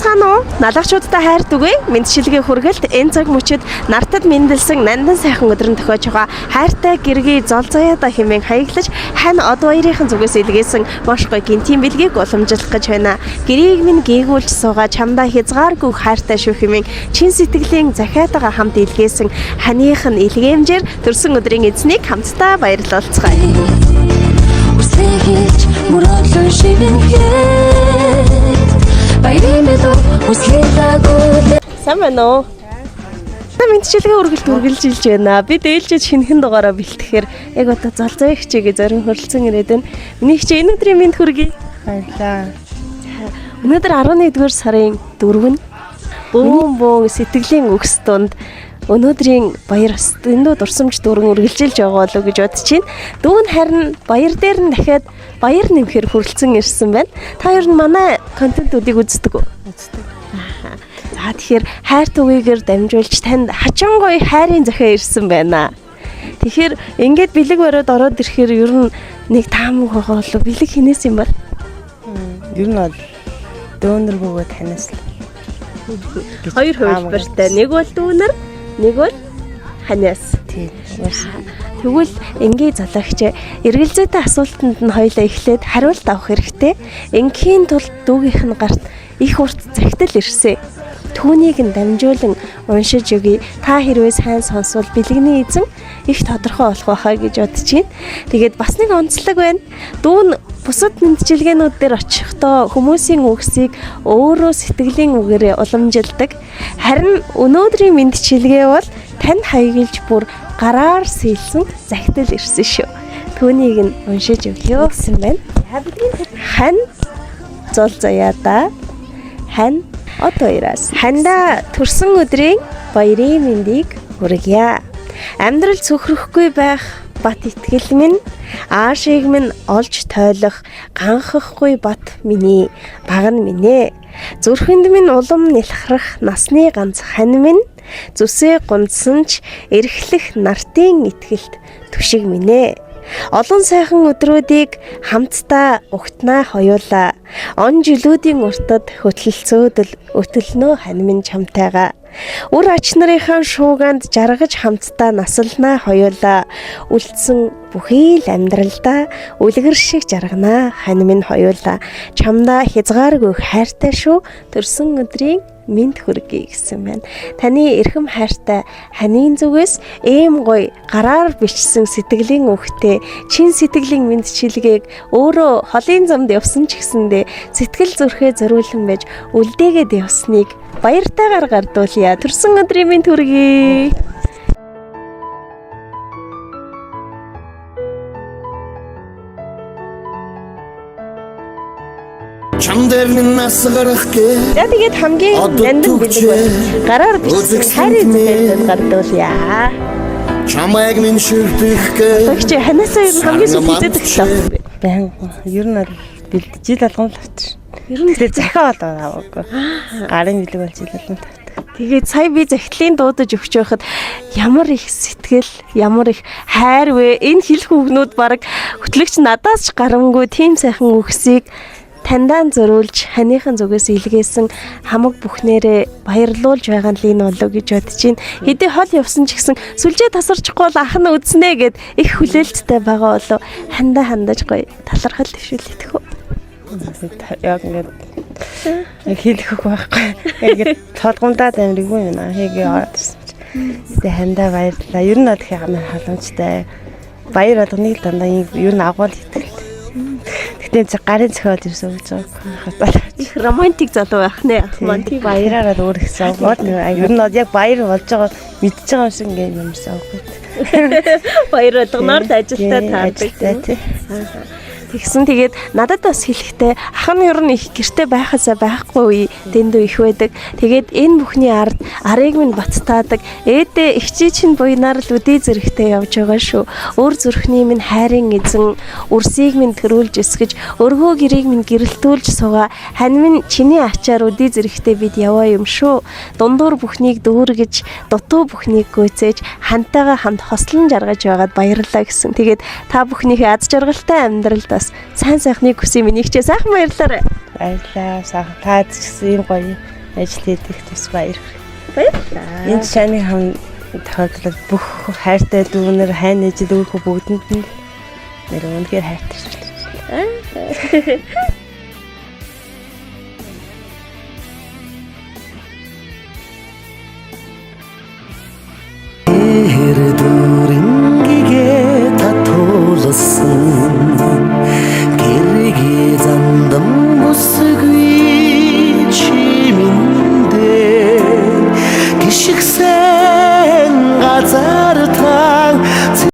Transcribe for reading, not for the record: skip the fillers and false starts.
байцгаана уу? Налаагчуудтай хайр түгээ мэндчилгээ хүргэлт энэ цаг мөчид нартад мэндэлсэн нандан сайхан өдөр нь тохиож байгаа. Хайртай гэргий зол заяада хэмээн хаяглаж хань од баярынхан зүгээс илгээсэн маш гоё гинтийн бэлгийг уламжлах гэж байна. Гэрийг минь гээгүүлж суугаа чамдаа хязгааргүй хайртай шүү хэмээн чин сэтгэлийн захиатайгаа хамт илгээсэн ханых нь илгээмжээр төрсөн өдрийн эзнийг хамтдаа баярлалцгаая. Хүслээ хэлж мөрөөдлөө шивэнхэд баярын билүү хүслээ дагуул. Сайн байна уу? Та мэндчилгээ үргэлж үргэлжилж байна. Бид ээлжид шинэхэн дугаараа бэлтгэхээр яг одоо зол заяа хичээгээ зорин хөрөлцөн ирээд байна. Миний хичээ энэ өдрийн мэнд хүргэе. Баярлалаа. Өнөөдөр 11-р сарын 4-нд бөөн бөөн сэтгэлийн өгс дунд өнөөдрийн баяр бас дэндүү дурсамж дүүрэн үргэлжилж байгаа болов уу гэж бодож байна. Дүүн харин баяр дээр нь дахиад баяр нэмэхээр хүрэлцэн ирсэн байна. Та ер нь манай контентуудыг үздэг үү? Үздэг. За, тэгэхээр хайр түгээгээр дамжуулж танд хачин гоё хайрын захиа ирсэн байна. Тэгэхээр ингээд бэлэг бариад ороод ирэхээр ер нь нэг таамаг байгаа болов, бэлэг хинээс юм бол? Ер нь бол дөөнөр бөгөөд танаас л. гэж Хоёр таамаг хувилбартай. Нэг бол дүүнер, нэг бол ханаас. Тийм. Тэгвэл энгийн залаагч эргэлзээтэй асуултанд нь хоёлаа эхлээд хариулт авах хэрэгтэй. Энгийн тулд дүүгийнх нь гарт их урт захидал ирсэн. Түүнийг нь дамжуулан уншиж өгье. Та хэрвээ сайн сонсвол бэлгэний эзэн их тодорхой болох байхаа гэж бодож байна. Тэгээд бас нэг онцлог байна. Дүүн бусад мэндчилгээнүүд дээр очихдоо хүмүүсийн үгсийг өөрөө сэтгэлийн үгээрээ уламжилдаг. Харин өнөөдрийн мэндчилгээ бол тань хаяглж бүр гараар сэлсэн захидал ирсэн шүү. Түүнийг нь уншиж өгье гэсэн байна. Хань зол заяада хань од баяраас хандаа төрсөн өдрийн баярын мэндийг хүргье. Амьдрал цөхрөхгүй байх бат итгэл минь, аашийг минь олж тойлох ганхахгүй бат миний баг нь минь ээ. Зүрхэнд минь улам нялхрах насны ганц хань минь, зүсээ гундсан ч эрхлэх нартын итгэлт түшиг минь ээ. Олон сайхан өдрүүдийг хамтдаа угтнаа хоёулаа. Он жилүүдийн уртад хөтөлцөөдөл өтөлнөө хань минь чамтайгаа. Үр ач нарынхаа шууганд жаргаж хамтдаа насалнаа хоёулаа. Үлдсэн бүхий л амьдралдаа үлгэр шиг жарганаа хань минь хоёулаа. Чамдаа хязгааргүй хайртай шүү. Төрсөн өдрийн мэнд хүргэе гэсэн байна. Таны эрхэм хайртай ханийн зүгээс ийм гоё гараар бичсэн сэтгэлийн үгтэй чин сэтгэлийн мэндчилгээг өөрөө холын замд явсан ч гэсэндээ сэтгэл зүрхээ зориулан байж үлдээгээд явсныг баяртайгаар гардуулъя. Төрсөн өдрийн мэнд хүргэе. Чам дээр минь нас гарах гээ. За, тэгээд хамгийн Одоо нандин бэлэг түгжээ. бол гараар бичсэн хайрын зүгээс гардуулъя. Чамайг минь шүрдэх гээ. Тэгч ханаасаа ер нь хамгийн сүүлд хизээд өглөө. Баян ер нь бол бэлд жил болгон л авчих. Ер нь Тэгэхээр захиа бол аваагүй. Гарын бэлэг бол жил болгон л авдаг. Тэгээд сая би захидлын дуудаж өгч байхад ямар их сэтгэл, ямар их хайр вэ? Энэ хэлэх үгнүүд баг хөтлөгч надаас ч гарамгүй тийм сайхан үгсийг таньдаа зориулж ханыхан зүгээс илгээсэн хамаг бүхнээрээ баярлуулж байгаа нь л энэ болов гэж бодож байна. Хэдий хол явсан ч гэсэн сүлжээ тасарчихгүй бол ах нь үзнэ гэд их хүлээлттэй байгаа болов хандаа хандаж гоё талархал дэвшүүлэх үү. Яг ингээд яг хэлэх үг байхгүй. Яг ингээд толгомдаад амиргүй юм аа. Хийгээ ороод ирсэн чи. Тэгээ хандаа баярлалаа. Ер нь бол их амар халамжтай. Баяр болгоныг л дандаа ер нь агуул итгэлтэй. Гэтэ энэ гарын зохиол ерөөсөө өгч байгаа. Их романтик залуу байх нэ. Романтик. Баяраараа л өөр их сонгоод ер нь бол яг баяр болж байгаа мэдж байгаа юм шиг ингээд юм сонгоод. Баяр болгоноор л ажилтаа таардаг. Ажилтай тий. Тэгсэн тэгээд надад бас хэлэхдээ ах нь ер нь их гэрте байхасаа байхгүй үе дэндүү их байдаг. Тэгээд энэ бүхний ард арыг минь баттаадаг. Ээдээ эгчий чинь буйнаар л үдээ зэрэгтэй явж байгаа шүү. Өөр зүрхний минь хайрын эзэн үрсийг минь төрүүлж өсгөж, өргөө гэрийг минь гэрэлтүүлж суугаа. Хань минь чиний ачаар үдээ зэрэгтэй бид яваа юм шүү. Дундуур бүхнийг дүүргэж, дутуу бүхнийг гүйцээж, хантайгаа хамт хослон жаргаж байгаад баярлалаа гэсэн. Тэгээд та бүхнийхээ аз жаргалтай амьдралд бас сайн сайхныг хүсье, миний хчээ сайхан баярлалаа. Баярлалаа. Сайхан таад ч гэсэн ийм гоё Ажил хийдэг бас баяр. Баярлалаа. Энэ шаны хам тохиолдолд бүх хайртай дүүнер хайн ижил өөрхөө бүгдэнд нь нэр үнэхээр хайртай шүү.